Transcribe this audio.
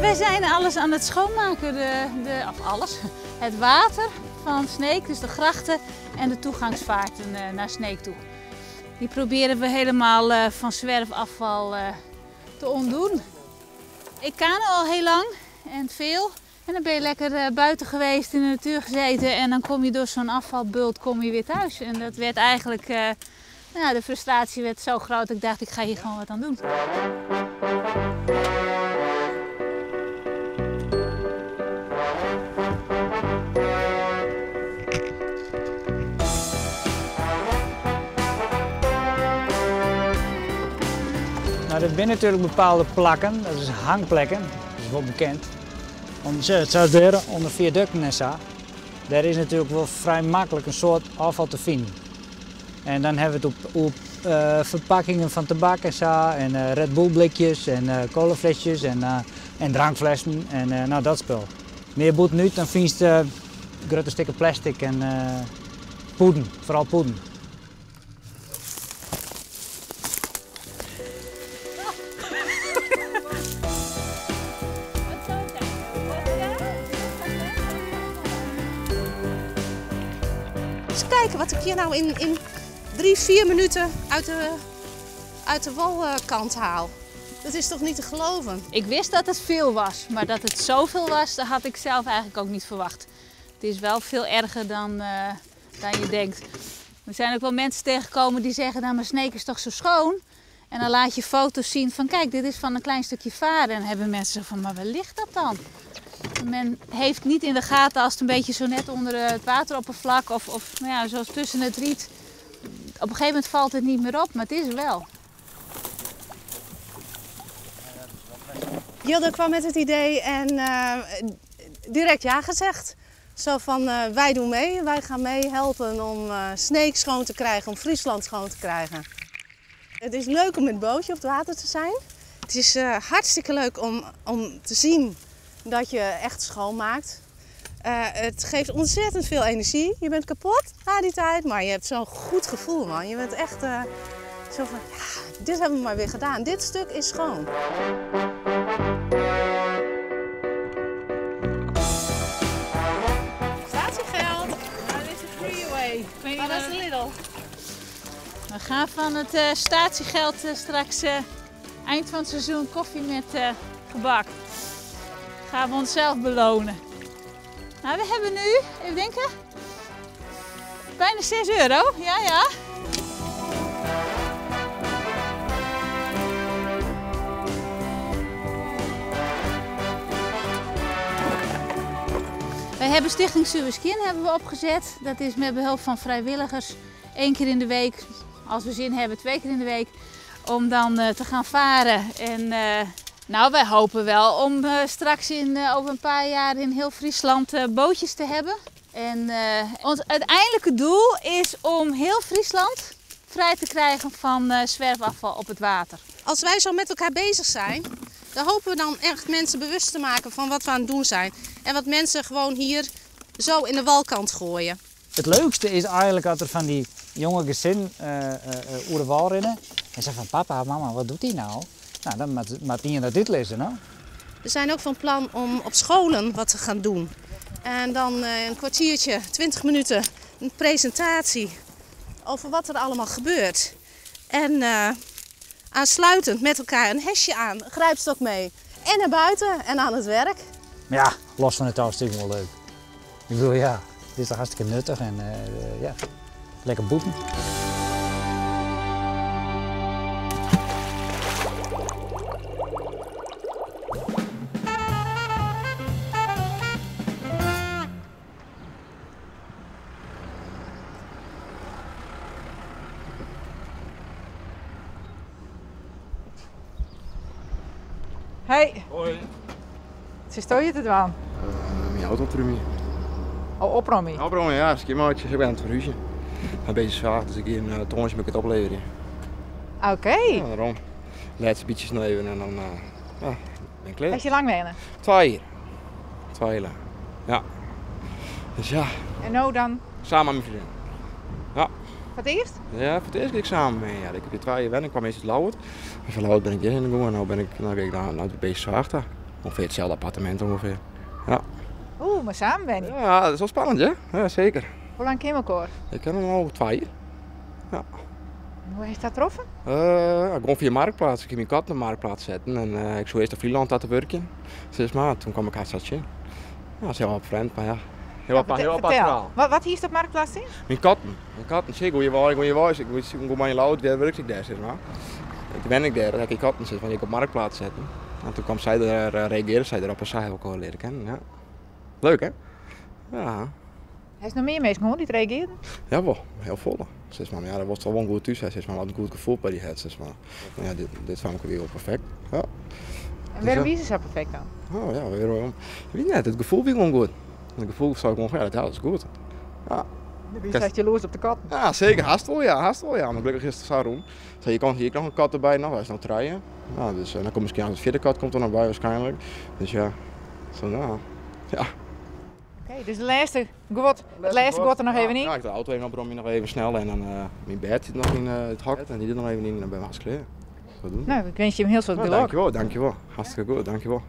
Wij zijn alles aan het schoonmaken, de, de, of alles, het water van Sneek, dus de grachten en de toegangsvaarten eh, naar Sneek toe. Die proberen we helemaal eh, van zwerfafval eh, te ontdoen. Ik kano al heel lang en veel. En dan ben je lekker buiten geweest, in de natuur gezeten en dan kom je door zo'n afvalbult kom je weer thuis. En dat werd eigenlijk, nou, de frustratie werd zo groot dat ik dacht, ik ga hier gewoon wat aan doen. Nou, er zijn natuurlijk bepaalde plakken, dat is hangplekken, dat is wel bekend. Zoals deur onder viaducten en zo, daar is natuurlijk wel vrij makkelijk een soort afval te vinden. En dan hebben we het op verpakkingen van tabak en zo, en Red Bull blikjes en colaflesjes en drankflessen en nou, dat spul. Meer boet nu, dan vind je grote stukken plastic en poeden, vooral poeden. Eens kijken wat ik hier nou in 3, 4 minuten uit de walkant haal. Dat is toch niet te geloven? Ik wist dat het veel was, maar dat het zoveel was, dat had ik zelf eigenlijk ook niet verwacht. Het is wel veel erger dan je denkt. Er zijn ook wel mensen tegengekomen die zeggen, nou, maar Sneek is toch zo schoon? En dan laat je foto's zien van, kijk, dit is van een klein stukje varen. En dan hebben mensen zo van, maar waar ligt dat dan? Men heeft niet in de gaten als het een beetje zo net onder het wateroppervlak of nou ja, zoals tussen het riet. Op een gegeven moment valt het niet meer op, maar het is er wel. Jildo kwam met het idee en direct ja gezegd. Zo van, wij doen mee, wij gaan mee helpen om Sneek schoon te krijgen, om Friesland schoon te krijgen. Het is leuk om met het bootje op het water te zijn. Het is hartstikke leuk om te zien dat je echt schoonmaakt. Het geeft ontzettend veel energie. Je bent kapot na die tijd, maar je hebt zo'n goed gevoel, man. Je bent echt zo van, ja, dit hebben we maar weer gedaan. Dit stuk is schoon. Statiegeld. Nou, dit is de freeway. Ik weet niet Oh, dat is waar de Lidl. We gaan van het statiegeld straks eind van het seizoen koffie met gebak. Gaan we onszelf belonen. Nou, we hebben nu, even denken, bijna 6 euro. Ja, ja. Wij hebben Stichting Suwe Skjin hebben we opgezet. Dat is met behulp van vrijwilligers 1 keer in de week, als we zin hebben 2 keer in de week, om dan te gaan varen. En wij hopen wel om straks over een paar jaar in heel Friesland bootjes te hebben. En ons uiteindelijke doel is om heel Friesland vrij te krijgen van zwerfafval op het water. Als wij zo met elkaar bezig zijn, dan hopen we dan echt mensen bewust te maken van wat we aan het doen zijn. En wat mensen gewoon hier zo in de walkant gooien. Het leukste is eigenlijk dat er van die jonge gezin oer de wal rennen en zeggen van papa, mama, wat doet die nou? Nou, dan moet die dat dit lezen, hè? We zijn ook van plan om op scholen wat te gaan doen. En dan een kwartiertje, 20 minuten, een presentatie over wat er allemaal gebeurt. En aansluitend met elkaar een hesje aan, een grijpstok mee. En naar buiten en aan het werk. Maar ja, los van het touw is het natuurlijk wel leuk. Ik bedoel, ja, het is toch hartstikke nuttig en ja, lekker boeten. Hey. Hoi. Wat zit je te doen? Mijn auto opruimen. Oh, opruimen? Opruimen, ja. Schemaatje. Ik ben aan het verhuizen. Een beetje zwaar, dus ik hier een tonnetje moet ik het opleveren. Oké. Ja, daarom. Laatste beetje nog even en dan ja, ben ik klaar. Heb je lang wennen? 2 jaar. 2 jaar lang. Ja. Dus ja. En nou dan? Samen met mijn vriendin. Ja. Voor het eerst? Ja, voor het eerst ben ik samen mee. Ja, ik heb hier 2 jaar wennen. Ik kwam eerst uit Lauwert. En van Lauwert ben ik hierheen gegaan en nu ben ik, nou ben ik daar, nou ben ik zwaar daar. Ongeveer hetzelfde appartement ongeveer. Ja. Oeh, mar samen wenje. Ja, dat is wel spannend, hè? Ja, zeker. Hoe lang ken je elkaar? Ik ken hem al 2 jaar. Ja. En hoe is dat troffen? Ja, gewoon via Marktplaats. Ik heb mijn kat op de Marktplaats zetten en ik zou eerst op Vlieland laten werken. Zeg maar, toen kwam ik haar zatje. Ja, dat is heel wat vreemd, maar ja. Heel Ja, apart, heel apart vertel. verhaal. Wat hier is op Marktplaats in? Mijn katten. Mijn katten. Zeker, hoe je waar, hoe je waar is. Ik moet zoeken hoe mijn lood, daar werk ik daar, zeg maar. Toen ben ik daar, dat ik die katten zit, want ik op Marktplaats zetten. En toen kwam zij er, reageerde zij erop en zij heb ik al leren kennen. Ja. Leuk, hè? Ja. Hij is nog meer mensen gewoon die het reageerden? Jawel, heel vol. Zeg maar, ja, dat was wel goed thuis, zeg maar, wat een goed gevoel bij die het, zeg maar. Nou ja, dit vond ik weer wel perfect. Ja. En Dus waarom ja. is ze zo perfect dan? Oh ja, waarom? Ik weet niet, het gevoel was gewoon goed. Het gevoel zou ik gewoon, ja, dat is goed. Ja. Wie staat jaloers op de kat? Ja, zeker. Haast wel, ja. Haast wel, ja. Maar gelukkig is het zo roem. Zo, je kan hier nog een kat erbij, nog, hij is nog treien. Ja, dus dan komt misschien de vierde kat komt er nog bij waarschijnlijk. Dus ja, zo nou. Ja. Oké, dus de laatste goed, het laatste goed er nog even in. Ja, ik de auto even opbrommen nog even snel en dan mijn bed zit nog in het hok en die zit nog even in en dan ben ik hartstikke klaar. Zo doen. Nou, ik wens je hem heel veel Nou, geluk. dankjewel, dankjewel. Hartstikke goed, dankjewel.